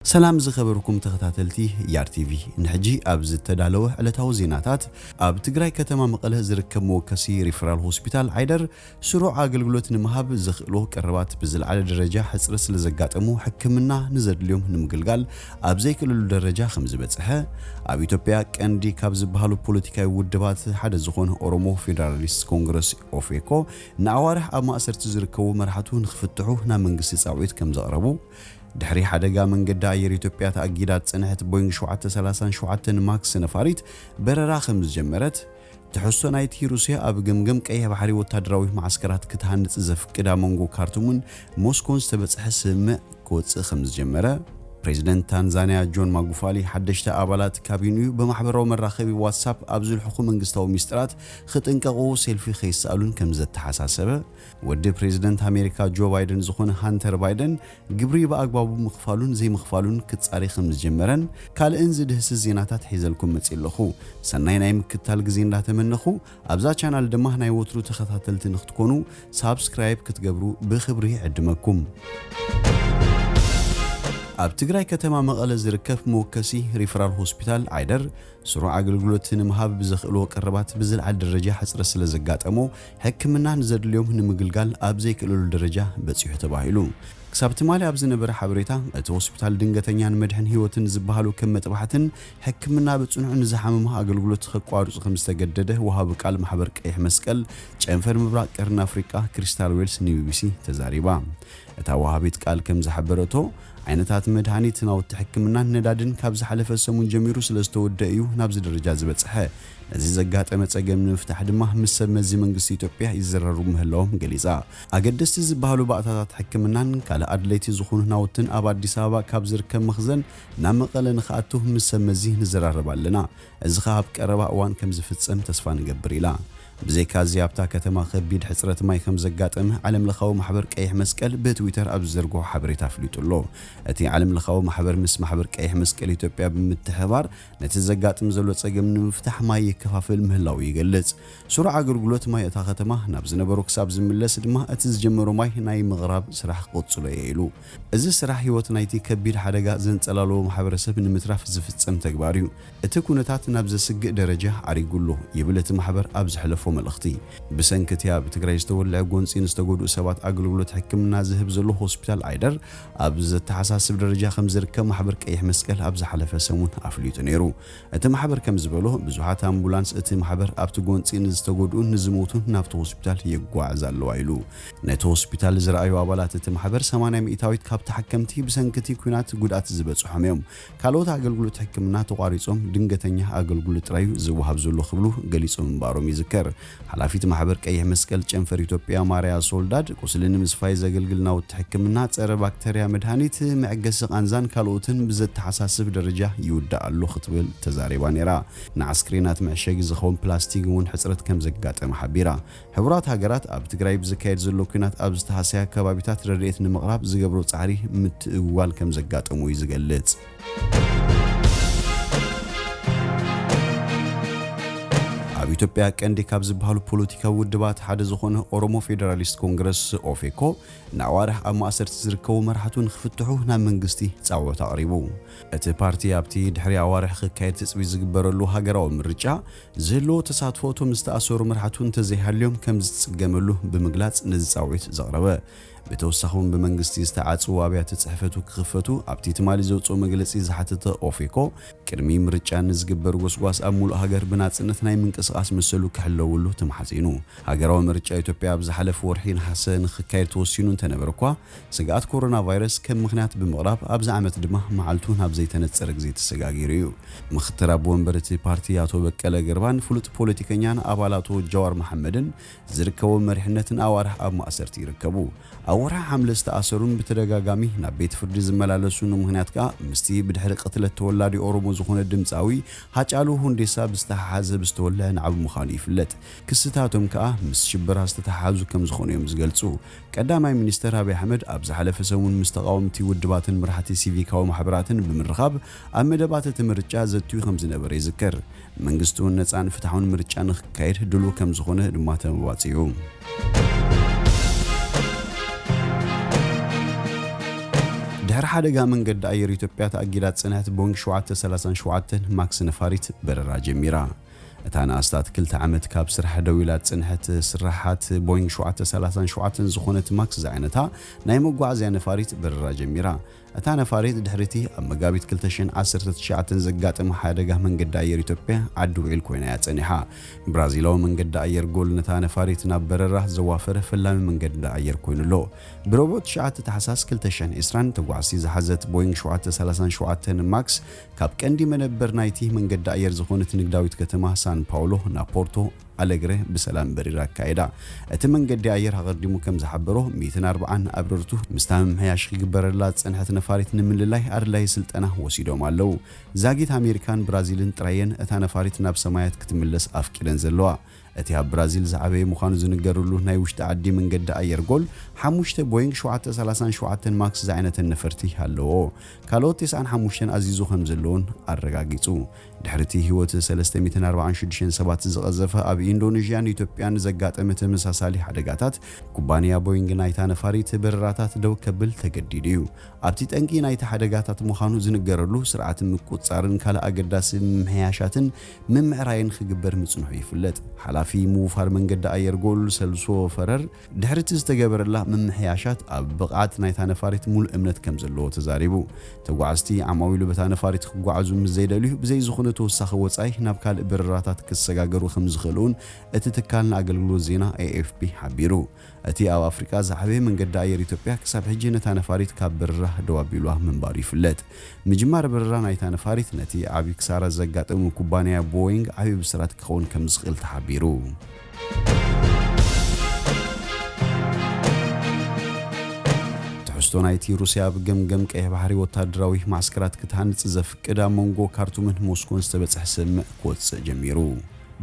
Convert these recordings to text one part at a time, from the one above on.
ሰላም ዝኸበርኩም ተኸታተልቲ ያር ቲቪ፣ ንሕጂ ኣብ ዝተዳለወ ዕለታዊ ዜናታት፣ ኣብ ትግራይ ከተማ መቐለ ዝርከብ መወከሲ ሪፈራል ሆስፒታል ዓይደር ስሩዕ ኣገልግሎት ንምሃብ ዘኽእሎ ቀረባት ብዝለዓለ ደረጃ ሕጽረት ስለ ዘጋጠሙ፣ ሕክምና ንዘድልዮም ንምግልጋል ኣብ ዘይክእለሉ ደረጃ ከም ዝበጽሐ፣ ኣብ ኢትዮጵያ ቀንዲ ካብ ዝበሃሉ ፖለቲካዊ ውድባት ሓደ ዝኾነ ኦሮሞ ፌደራሊስት ኮንግረስ፣ ኦፌኮ፣ ንኣዋርሕ ኣብ ማእሰርቲ ዝርከቡ መራሕቱ ንክፍትሑ ናብ መንግስቲ ጻውዒት ከም ዘቕረቡ፣ ድሕሪ ሓደጋ መንገዲ ኣየር ኢትዮጵያ ተኣጊዳ ዝጸንሐት ቦይንግ ሸውዓተ ሰላሳ ሸውዓተ ማክስ ነፋሪት በረራ ከም ዝጀመረት፣ ትሕዝቶ ናይቲ ሩስያ ኣብ ገምገም ቀይሕ ባሕሪ ወታደራዊ መዓስከራት ክትሃንጽ ዘፍቅድ ኣብ መንጎ ካርቱምን ሞስኮን ዝተበጽሐ ስምምዕ ክወጽእ ከም ዝጀመረ፣ ፕሬዚደንት ታንዛንያ ጆን ማጉፋሊ ሓደሽቲ ኣባላት ካቢንኡ ብማሕበራዊ መራኸቢ ዋትሳፕ ኣብ ዝልሕኹ መንግስታዊ ሚስጥራት ክጥንቀቑ፣ ሴልፊ ከይሰኣሉን ከም ዘተሓሳሰበ፣ ወዲ ፕሬዚደንት ኣሜሪካ ጆ ባይደን ዝኾነ ሃንተር ባይደን ግብሪ ብኣግባቡ ምኽፋሉን ዘይምኽፋሉን ክጻሪ ከም ዝጀመረን ካልእን ዝድህስስ ዜናታት ሒዘልኩም መጺእ ኣለኹ። ሰናይ ናይ ምክትታል ግዜ እንዳተመነኹ፣ ኣብዛ ቻናል ድማ ናይ ወትሩ ተኸታተልቲ ንክትኮኑ ሳብስክራይብ ክትገብሩ ብኽብሪ ይዕድመኩም። ኣብ ትግራይ ከተማ መቐለ ዝርከብ መወከሲ ሪፈራል ሆስፒታል ዓይደር ስሩዕ ኣገልግሎት ንምሃብ ብዘኽእልዎ ቀረባት ብዝለዓለ ደረጃ ሕጽረት ስለ ዘጋጠሞ፣ ሕክምና ንዘድልዮም ንምግልጋል ኣብ ዘይክእለሉ ደረጃ በጺሑ ተባሂሉ። ክሳብ ትማሊ ኣብ ዝነበረ ሓበሬታ፣ እቲ ሆስፒታል ድንገተኛን መድሕን ህይወትን ዝበሃሉ ከም መጥባሕትን ሕክምና ብጽኑዕ ንዝሓመሙ ኣገልግሎት ከቋርጹ ከም ዝተገደደ ወሃቢ ቃል ማሕበር ቀይሕ መስቀል ጨንፈር ምብራቕ ቀርኒ ኣፍሪቃ ክሪስታል ዌልስ ንቢቢሲ ተዛሪባ። እታ ወሃቢት ቃል ከም ዝሓበረቶ፣ ዓይነታት መድሃኒት፣ ናውቲ ሕክምናን ነዳድን ካብ ዝሓለፈ ሰሙን ጀሚሩ ስለ ዝተወደአ እዩ ናብዚ ደረጃ ዝበጽሐ። ነዚ ዘጋጠመ ጸገም ንምፍታሕ ድማ ምስ ሰብ መዚ መንግስቲ ኢትዮጵያ ይዘራረቡ ምህላዎም ገሊጻ። ኣገደስቲ ዝበሃሉ ባእታታት ሕክምናን ካልእ ኣድለይቲ ዝኾኑ ናውትን ኣብ ኣዲስ ኣበባ ካብ ዝርከብ መኽዘን ናብ መቐለ ንኽኣቱ ምስ ሰብ መዚ ንዘራረብ ኣለና። እዚ ኸኣ ኣብ ቀረባ እዋን ከም ዝፍጸም ተስፋ ንገብር ኢላ። ብዘይካ እዚ ኣብታ ከተማ ከቢድ ሕጽረት ማይ ከም ዘጋጠመ ዓለምለኻዊ ማሕበር ቀይሕ መስቀል ብትዊተር ኣብ ዝዘርግሖ ሓበሬታ ኣፍሊጡ ኣሎ። እቲ ዓለምለኻዊ ማሕበር ምስ ማሕበር ቀይሕ መስቀል ኢትዮጵያ ብምትሕብባር ነቲ ዘጋጥም ዘሎ ጸገም ንምፍታሕ ማይ ይከፋፈል ምህላዉ ይገልጽ። ስሩዕ ኣገልግሎት ማይ እታ ከተማ ናብ ዝነበሮ ክሳብ ዝምለስ ድማ እቲ ዝጀመሮ ማይ ናይ ምቕራብ ስራሕ ክቕጽሎ እየ ኢሉ። እዚ ስራሕ ህይወት ናይቲ ከቢድ ሓደጋ ዘንጸላለዎ ማሕበረሰብ ንምትራፍ ዝፍጸም ተግባር እዩ። እቲ ኩነታት ናብ ዘስግእ ደረጃ ዓሪጉ ኣሎ ይብል እቲ ማሕበር ኣብ ዘሕለፎ መልእኽቲ። ብሰንኪ እቲ ኣብ ትግራይ ዝተወልዐ ጎንጺ ንዝተጎድኡ ሰባት ኣገልግሎት ሕክምና ዝህብ ዘሎ ሆስፒታል ዓይደር ኣብ ዘተሓሳስብ ደረጃ ከም ዝርከብ ማሕበር ቀይሕ መስቀል ኣብ ዝሓለፈ ሰሙን ኣፍሊጡ ነይሩ። እቲ ማሕበር ከም ዝበሎ፣ ብዙሓት ኣምቡላንስ እቲ ማሕበር ኣብቲ ጎንጺ ንዝተጎድኡን ንዝሞቱን ናብቲ ሆስፒታል የጓዕዛ ኣለዋ ኢሉ። ነቲ ሆስፒታል ዝረኣዩ ኣባላት እቲ ማሕበር ሰማንያ ሚእታዊት ካብ ተሓከምቲ ብሰንኪ እቲ ኲናት ጉድኣት ዝበጽሖም እዮም። ካልኦት ኣገልግሎት ሕክምና ተቋሪጾም ድንገተኛ ኣገልግሎት ጥራዩ ዝወሃብ ዘሎ ክብሉ ገሊጾም ምንባሮም ይዝከር። ሓላፊት ማሕበር ቀይሕ መስቀል ጨንፈር ኢትዮጵያ ማርያ ሶልዳድ፣ ቁስሊ ንምስፋይ ዘገልግል ናውቲ ሕክምና፣ ጸረ ባክተርያ መድሃኒት፣ መዕገሲ ቃንዛን ካልኦትን ብዘተሓሳስብ ደረጃ ይውዳእ ኣሎ ክትብል ተዛሪባ ነይራ። ንዓስክሬናት መዕሸጊ ዝኸውን ፕላስቲክ እውን ሕጽረት ከም ዘጋጠመ ሓቢራ። ሕቡራት ሃገራት ኣብ ትግራይ ብዝካየድ ዘሎ ኲናት ኣብ ዝተሃሰያ ከባቢታት ረድኤት ንምቕራብ ዝገብሮ ጻዕሪ ምትእውዋል ከም ዘጋጠሞ እዩ ዝገልጽ። ኣብ ኢትዮጵያ ቀንዲ ካብ ዝበሃሉ ፖለቲካዊ ውድባት ሓደ ዝኾነ ኦሮሞ ፌደራሊስት ኮንግረስ፣ ኦፌኮ፣ ንኣዋርሕ ኣብ ማእሰርቲ ዝርከቡ መራሕቱ ንክፍትሑ ናብ መንግስቲ ጻውዒት ኣቕሪቡ። እቲ ፓርቲ ኣብቲ ድሕሪ ኣዋርሕ ክካየድ ትጽቢት ዝግበረሉ ሃገራዊ ምርጫ ዝህልዎ ተሳትፎ እቶም ዝተኣሰሩ መራሕቱ እንተዘይሃልዮም ከም ዝጽገመሉ ብምግላጽ ነዚ ጻውዒት ዘቕረበ። ብተወሳኺ እውን ብመንግስቲ ዝተዓጽዉ ኣብያተ ጽሕፈቱ ክኽፈቱ ኣብቲ ትማሊ ዘውጽኦ መግለጺ ዝሓተተ ኦፌኮ፣ ቅድሚ ምርጫ ንዝግበር ጎስጓስ ኣብ ሙሉእ ሃገር ብናጽነት ናይ ምንቅስቓስ መሰሉ ክሕለወሉ ተማሕጺኑ። ሃገራዊ ምርጫ ኢትዮጵያ ኣብ ዝሓለፈ ወርሒ ነሓሰ ንክካየድ ተወሲኑ እንተነበረ እኳ፣ ስግኣት ኮሮና ቫይረስ ከም ምኽንያት ብምቕራብ ኣብዚ ዓመት ድማ መዓልቱ ናብ ዘይተነጸረ ግዜ ተሰጋጊሩ እዩ። ምኽትል ኣቦ ወንበር እቲ ፓርቲ ኣቶ በቀለ ገርባን ፍሉጥ ፖለቲከኛን ኣባል ኣቶ ጃዋር መሓመድን ዝርከቦም መሪሕነት ንኣዋርሕ ኣብ ማእሰርቲ ይርከቡ። ኣብ ወርሒ ሓምለ ዝተኣሰሩን ብተደጋጋሚ ናብ ቤት ፍርዲ ዝመላለሱ ንምኽንያት ከኣ ምስቲ ብድሕሪ ቅትለት ተወላዲ ኦሮሞ ዝኾነ ድምጻዊ ሃጫሉ ሁንዴሳ ብዝተሓሓዘ ብዝተወልዐ ናዕቢ ምዃኑ ይፍለጥ። ክስታቶም ከኣ ምስ ሽበራ ዝተተሓሓዙ ከም ዝኾኑ እዮም ዝገልጹ። ቀዳማይ ሚኒስተር ኣብይ ኣሕመድ ኣብ ዝሓለፈ ሰሙን ምስ ተቓወምቲ ውድባትን መራሕቲ ሲቪካዊ ማሕበራትን ብምርኻብ ኣብ መደባት እቲ ምርጫ ዘትዩ ከም ዝነበረ ይዝከር። መንግስቲ እውን ነጻን ፍትሓውን ምርጫ ንክካየድ ድሉው ከም ዝኾነ ድማ ተመባጺዑ። ድሕሪ ሓደጋ መንገዲ ኣየር ኢትዮጵያ ተኣጊዳ ዝጸንሐት ቦይንግ ሸውዓተ ሰላሳን ሸውዓተን ማክስ ነፋሪት በረራ ጀሚራ። እታ ንኣስታት ክልተ ዓመት ካብ ስራሕ ደው ኢላ ዝጸንሐት ስራሓት ቦይንግ ሸውዓተ ሰላሳን ሸውዓተን ዝኾነት ማክስ ዝዓይነታ ናይ መጓዓዝያ ነፋሪት በረራ ጀሚራ። እታ ነፋሪት ድሕሪቲ ኣብ መጋቢት ክልተ ሽሕን ዓሰርተ ትሽዓተን ዘጋጠመ ሓደጋ መንገዲ ኣየር ኢትዮጵያ ዓዲ ውዒል ኮይና እያ ጸኒሓ። ብራዚላዊ መንገዲ ኣየር ጎል ነታ ነፋሪት ናብ በረራ ዘዋፈረ ፈላሚ መንገዲ ኣየር ኮይኑ ኣሎ። ብረቡዕ ትሽዓተ ታሕሳስ ክልተ ሽሕን ዕስራን ተጓዓዝቲ ዝሓዘት ቦይንግ ሸውዓተ ሰላሳን ሸውዓተን ማክስ ካብ ቀንዲ መደበር ናይቲ መንገዲ ኣየር ዝኾነት ንግዳዊት ከተማ ሳን ፓውሎ ናብ ፖርቶ ኣለግረ ብሰላም በሪራ ኣካይዳ። እቲ መንገዲ ኣየር ኣቐዲሙ ከም ዝሓበሮ፣ ሚእትን ኣርባዓን ኣብረርቱ ምስታ ምምሕያሽ ክግበረላ ዝጸንሐት ነፋሪት ንምልላይ ኣድላዪ ስልጠና ወሲዶም ኣለዉ። ዛጊት ኣሜሪካን ብራዚልን ጥራየን እታ ነፋሪት ናብ ሰማያት ክትምለስ ኣፍቂደን ዘለዋ። እቲ ኣብ ብራዚል ዝዓበየ ምዃኑ ዝንገረሉ ናይ ውሽጢ ዓዲ መንገዲ ኣየር ጎል፣ ሓሙሽተ ቦይንግ ሸውዓተ ሰላሳን ሸውዓተን ማክስ ዝዓይነተን ነፈርቲ ኣለዎ። ካልኦት ተስዓን ሓሙሽተን ኣዚዙ ከም ዘለዎን ኣረጋጊጹ። ድሕሪ እቲ ህይወት ሰለስተ ሚእትን ኣርባዓን ሽዱሽተን ሰባት ዝቐዘፈ ኣብ ኢንዶኔዥያን ኢትዮጵያን ዘጋጠመ ተመሳሳሊ ሓደጋታት፣ ኩባንያ ቦይንግ ናይታ ነፋሪት በረራታት ደው ከብል ተገዲዱ እዩ። ኣብቲ ጠንቂ ናይቲ ሓደጋታት ምዃኑ ዝንገረሉ ስርዓት ምቁጽጻርን ካልእ ኣገዳሲ ምምሕያሻትን ምምዕራይን ክግበር ምጽንሑ ይፍለጥ። ሓላፊ ምውፋር መንገዲ ኣየር ጎል ሰልሶ ፈረር፣ ድሕሪ እቲ ዝተገበረላ ምምሕያሻት ኣብ ብቕዓት ናይታ ነፋሪት ሙሉእ እምነት ከም ዘለዎ ተዛሪቡ። ተጓዓዝቲ ዓማዊሉ በታ ነፋሪት ክጓዓዙ ምስ ዘይደልዩ፣ ብዘይ ዝኾነ ተወሳኺ ወጻኢ ናብ ካልእ በረራታት ክሰጋገሩ ከም ዝኽእሉ እውን እቲ ትካል ንኣገልግሎት ዜና ኤ ኤፍ ፒ ሓቢሩ። እቲ ኣብ ኣፍሪቃ ዝዓበየ መንገዲ ኣየር ኢትዮጵያ ክሳብ ሕጂ ነታ ነፋሪት ካብ በረራ ደው ኣቢሉዋ ምንባሩ ይፍለጥ። ምጅማር በረራ ናይታ ነፋሪት ነቲ ዓቢ ክሳራ ዘጋጠሙ ኩባንያ ቦይንግ ዓቢ ብስራት ክኸውን ከም ዝኽእል ተሓቢሩ። ትሕዝቶ ናይቲ ሩስያ ኣብ ገምገም ቀይሕ ባሕሪ ወታደራዊ ማዕስከራት ክትሃንጽ ዘፍቅድ ኣብ መንጎ ካርቱምን ሞስኮን ዝተበጽሐ ስምምዕ ክወጽእ ጀሚሩ።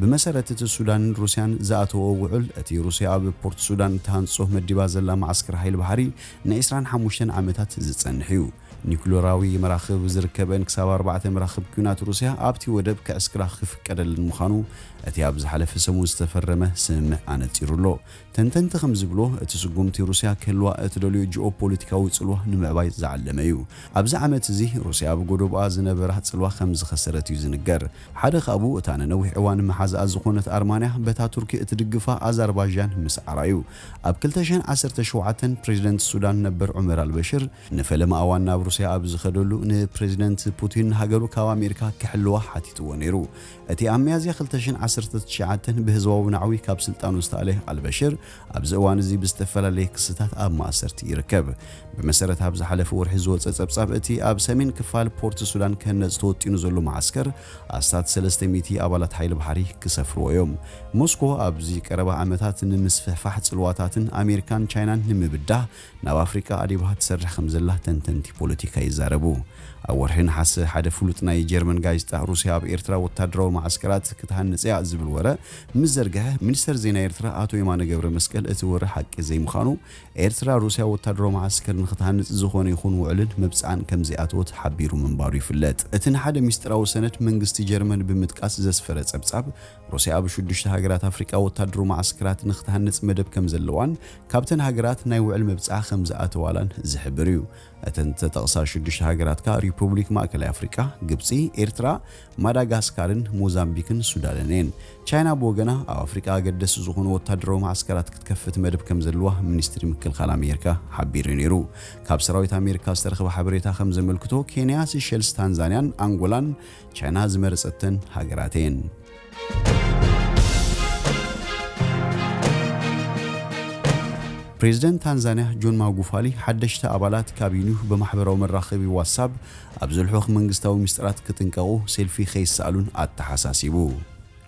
ብመሰረት እቲ ሱዳንን ሩስያን ዝኣተወ ውዕል፣ እቲ ሩስያ ኣብ ፖርት ሱዳን እትሃንጾ መዲባ ዘላ መዓስከር ሓይሊ ባሕሪ ንዕስራን ሓሙሽተን ዓመታት ዝጸንሕ እዩ። ኒኩለራዊ መራኽብ ዝርከበን ክሳብ ኣርባዕተ መራኽብ ኲናት ሩስያ ኣብቲ ወደብ ክዕስክራ ክፍቀደለን ምዃኑ እቲ ኣብ ዝሓለፈ ሰሙን ዝተፈረመ ስምምዕ ኣነጺሩ ኣሎ። ተንተንቲ ከም ዝብሎ፣ እቲ ስጉምቲ ሩስያ ክህልዋ እትደልዮ ጂኦፖለቲካዊ ጽልዋ ንምዕባይ ዝዓለመ እዩ። ኣብዚ ዓመት እዚ ሩስያ ኣብ ጎደቦኣ ዝነበራ ጽልዋ ከም ዝኸሰረት እዩ ዝንገር። ሓደ ካብኡ እታ ንነዊሕ እዋን መሓዛኣ ዝኾነት ኣርማንያ በታ ቱርኪ እትድግፋ ኣዘርባይጃን ምስዓራ እዩ። ኣብ ክልተ ሽሕን ዓሰርተ ሸውዓተን ፕሬዚደንት ሱዳን ነበር ዑመር ኣልበሽር ንፈለማ እዋን ናብ ሩስያ ኣብ ዝኸደሉ ንፕሬዚደንት ፑቲን ሃገሩ ካብ ኣሜሪካ ክሕልዋ ሓቲትዎ ነይሩ። እቲ ኣብ ሚያዝያ ክልተ ሽሕን ዓሰርተ ትሽዓተን ብህዝባዊ ናዕዊ ካብ ስልጣኑ ዝተኣለ ኣልበሽር ኣብዚ እዋን እዚ ብዝተፈላለየ ክስታት ኣብ ማእሰርቲ ይርከብ። ብመሰረት ኣብ ዝሓለፈ ወርሒ ዝወጸ ጸብጻብ፣ እቲ ኣብ ሰሜን ክፋል ፖርት ሱዳን ክህነጽ ተወጢኑ ዘሎ መዓስከር ኣስታት ሰለስተ ሚእቲ ኣባላት ሓይሊ ባሕሪ ክሰፍርዎ እዮም። ሞስኮ ኣብዚ ቀረባ ዓመታት ንምስፍሕፋሕ ጽልዋታትን ኣሜሪካን ቻይናን ንምብዳህ ናብ ኣፍሪቃ ኣዲባ ትሰርሕ ከም ዘላ ተንተንቲ ፖለቲካ ይዛረቡ። ኣብ ወርሒ ነሓሰ ሓደ ፍሉጥ ናይ ጀርመን ጋዜጣ፣ ሩስያ ኣብ ኤርትራ ወታደራዊ መዓስከራት ክትሃንጽ እያ ዝብል ወረ ምስ ዘርግሐ፣ ሚኒስተር ዜና ኤርትራ ኣቶ የማነ ገብረ መስቀል እቲ ወረ ሓቂ ዘይምዃኑ፣ ኤርትራ ሩስያ ወታደራዊ መዓስከር ንክትሃንጽ ዝኾነ ይኹን ውዕልን መብጽዓን ከም ዘይኣተወት ሓቢሩ ምንባሩ ይፍለጥ። እቲ ንሓደ ሚስጥራዊ ሰነድ መንግስቲ ጀርመን ብምጥቃስ ዘስፈረ ጸብጻብ፣ ሩስያ ኣብ ሽዱሽተ ሃገራት ኣፍሪቃ ወታደራዊ መዓስከራት ንክትሃንጽ መደብ ከም ዘለዋን ካብተን ሃገራት ናይ ውዕል መብጽዓ ከም ዝኣተዋላን ዝሕብር እዩ። እተን ዝተጠቕሳ ሽዱሽተ ሃገራት ከኣ ሪፑብሊክ ማእከላይ ኣፍሪቃ፣ ግብጺ፣ ኤርትራ፣ ማዳጋስካርን ሞዛምቢክን ሱዳንን እየን። ቻይና ብወገና ኣብ ኣፍሪቃ ኣገደስቲ ዝኾኑ ወታደራዊ መዓስከራት ክትከፍት መደብ ከም ዘለዋ ሚኒስትሪ ምክልኻል ኣሜሪካ ሓቢሩ ነይሩ። ካብ ሰራዊት ኣሜሪካ ዝተረኽበ ሓበሬታ ከም ዘመልክቶ፣ ኬንያ፣ ሲሸልስ፣ ታንዛንያን ኣንጎላን ቻይና ዝመረጸተን ሃገራት እየን። ፕሬዚደንት ታንዛንያ ጆን ማጉፋሊ ሓደሽቲ ኣባላት ካቢኒኡ ብማሕበራዊ መራኸቢ ዋትሳፕ ኣብ ዝልሑኽ መንግስታዊ ሚስጥራት ክጥንቀቑ፣ ሴልፊ ከይሰኣሉን ኣተሓሳሲቡ።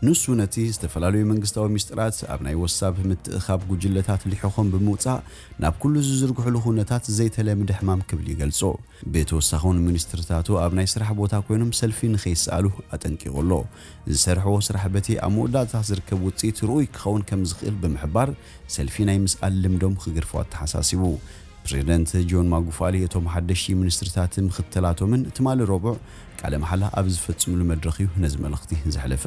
ንሱ ነቲ ዝተፈላለዩ መንግስታዊ ሚስጥራት ኣብ ናይ ዋትሳፕ ምትእኻብ ጉጅለታት ልሒኾም ብምውጻእ፣ ናብ ኩሉ ዝዝርግሕሉ ኩነታት ዘይተለምደ ሕማም ክብል ይገልጾ። ብተወሳኺ እውን ሚኒስትርታቱ ኣብ ናይ ስራሕ ቦታ ኮይኖም ሰልፊ ንኸይሰኣሉ ኣጠንቂቑ ኣሎ። ዝሰርሕዎ ስራሕ በቲ ኣብ መወዳእታ ዝርከብ ውጽኢት ርኡይ ክኸውን ከም ዝኽእል ብምሕባር፣ ሰልፊ ናይ ምስኣል ልምዶም ክገድፉ ኣተሓሳሲቡ። ፕሬዚደንት ጆን ማጉፋሊ እቶም ሓደሽቲ ሚኒስትርታት ምኽትላቶምን ትማሊ ረቡዕ ቃለ መሓላ ኣብ ዝፈጽምሉ መድረኽ እዩ ነዚ መልእኽቲ ዘሕለፈ።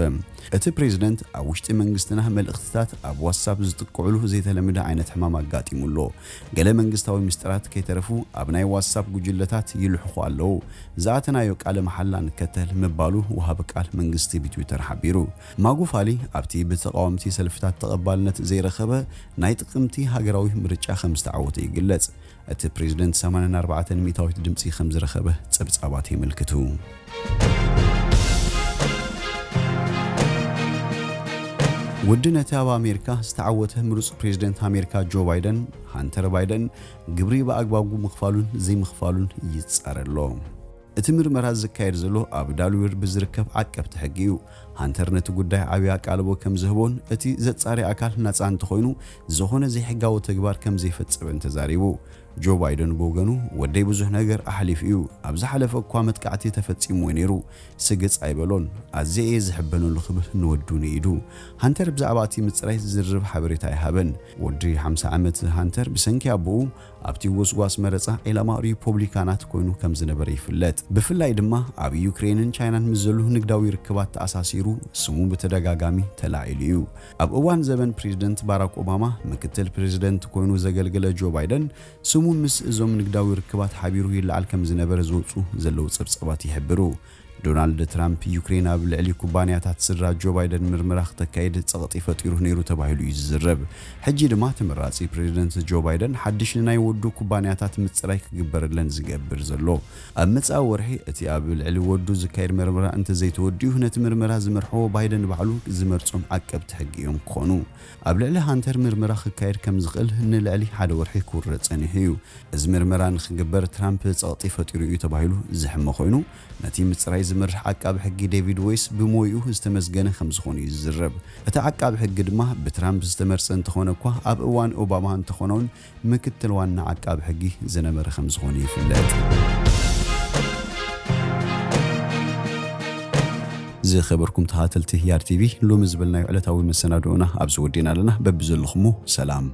እቲ ፕሬዝደንት ኣብ ውሽጢ መንግስትና መልእኽትታት ኣብ ዋትሳፕ ዝጥቅዕሉ ዘይተለመደ ዓይነት ሕማም ኣጋጢሙ ኣሎ። ገለ መንግስታዊ ምስጢራት ከይተረፉ ኣብ ናይ ዋትሳፕ ጉጅለታት ይልሕኹ ኣለዉ። ዝኣተናዮ ቃለ መሓላ ንከተል ምባሉ ወሃቢ ቃል መንግስቲ ብትዊተር ሓቢሩ። ማጉፋሊ ኣብቲ ብተቓወምቲ ሰልፍታት ተቐባልነት ዘይረኸበ ናይ ጥቅምቲ ሃገራዊ ምርጫ ከም ዝተዓወተ ይግለጽ። እቲ ፕሬዝደንት ሰማንያን ኣርባዕተን ሚእታዊት ድምፂ ከም ዝረኸበ ጸብጻባት የመልክቱ። ውዲ ነቲ ኣብ ኣሜሪካ ዝተዓወተ ምሩፅ ፕሬዝደንት ኣሜሪካ ጆ ባይደን፣ ሃንተር ባይደን፣ ግብሪ ብኣግባቡ ምኽፋሉን ዘይምኽፋሉን ይጻረ ኣሎ። እቲ ምርመራ ዝካየድ ዘሎ ኣብ ዳልዌር ብዝርከብ ዓቀብቲ ሕጊ እዩ። ሃንተር ነቲ ጉዳይ ዓብዪ ኣቃልቦ ከም ዝህቦን እቲ ዘጻሪ ኣካል ናጻ እንተኾይኑ ዝኾነ ዘይሕጋዊ ተግባር ከም ዘይፈጸመን ተዛሪቡ። ጆ ባይደን ብወገኑ፣ "ወደይ ብዙሕ ነገር ኣሕሊፉ እዩ። ኣብ ዝሓለፈ እኳ መጥቃዕቲ ተፈጺምዎ ነይሩ፣ ስግጽ ኣይበሎን። ኣዝየ እየ ዝሕበነሉ" ክብል ንወዱ ንኢዱ። ሃንተር ብዛዕባ እቲ ምጽራይ ዝርርብ ሓበሬታ ኣይሃበን። ወዲ ሓምሳ ዓመት ሃንተር ብሰንኪ ኣቦኡ ኣብቲ ጎስጓስ መረጻ ዒላማ ሪፖብሊካናት ኮይኑ ከም ዝነበረ ይፍለጥ። ብፍላይ ድማ ኣብ ዩክሬንን ቻይናን ምስ ዘሉ ንግዳዊ ርክባት ተኣሳሲሩ ስሙ ብተደጋጋሚ ተላዒሉ እዩ። ኣብ እዋን ዘበን ፕሬዝደንት ባራክ ኦባማ ምክትል ፕሬዝደንት ኮይኑ ዘገልገለ ጆ ባይደን ስሙ ምስ እዞም ንግዳዊ ርክባት ሓቢሩ ይለዓል ከም ዝነበረ ዝወጹ ዘለዉ ጸብጻባት ይሕብሩ። ዶናልድ ትራምፕ ዩክሬን ኣብ ልዕሊ ኩባንያታት ስድራ ጆ ባይደን ምርመራ ክተካይድ ጸቕጢ ፈጢሩ ነይሩ ተባሂሉ እዩ ዝዝረብ። ሕጂ ድማ ተመራጺ ፕሬዝደንት ጆ ባይደን ሓድሽ ንናይ ወዱ ኩባንያታት ምጽራይ ክግበረለን ዝገብር ዘሎ። ኣብ መጻኢ ወርሒ እቲ ኣብ ልዕሊ ወዱ ዝካየድ መርመራ እንተዘይተወዲኡ ነቲ ምርመራ ዝመርሕዎ ባይደን ባዕሉ ዝመርጾም ዓቀብቲ ሕጊ እዮም ክኾኑ። ኣብ ልዕሊ ሃንተር ምርመራ ክካየድ ከም ዝኽእል ንልዕሊ ሓደ ወርሒ ክውረ ጸኒሑ እዩ። እዚ ምርመራ ንክግበር ትራምፕ ጸቕጢ ፈጢሩ እዩ ተባሂሉ ዝሕመ ኮይኑ፣ ነቲ ምጽራይ ዝመርሕ ዓቃቢ ሕጊ ዴቪድ ዌይስ ብሞይኡ ዝተመስገነ ከም ዝኾነ እዩ ዝዝረብ። እቲ ዓቃቢ ሕጊ ድማ ብትራምፕ ዝተመርጸ እንተኾነ እኳ ኣብ እዋን ኦባማ እንተኾነ እውን ምክትል ዋና ዓቃቢ ሕጊ ዝነበረ ከም ዝኾነ ይፍለጥ። ዝኸበርኩም ተኸታተልቲ ያር ቲቪ፣ ሎሚ ዝበልናዮ ዕለታዊ መሰናድኦና ኣብዚ ወዲእና ኣለና። በብዘለኹሞ ሰላም።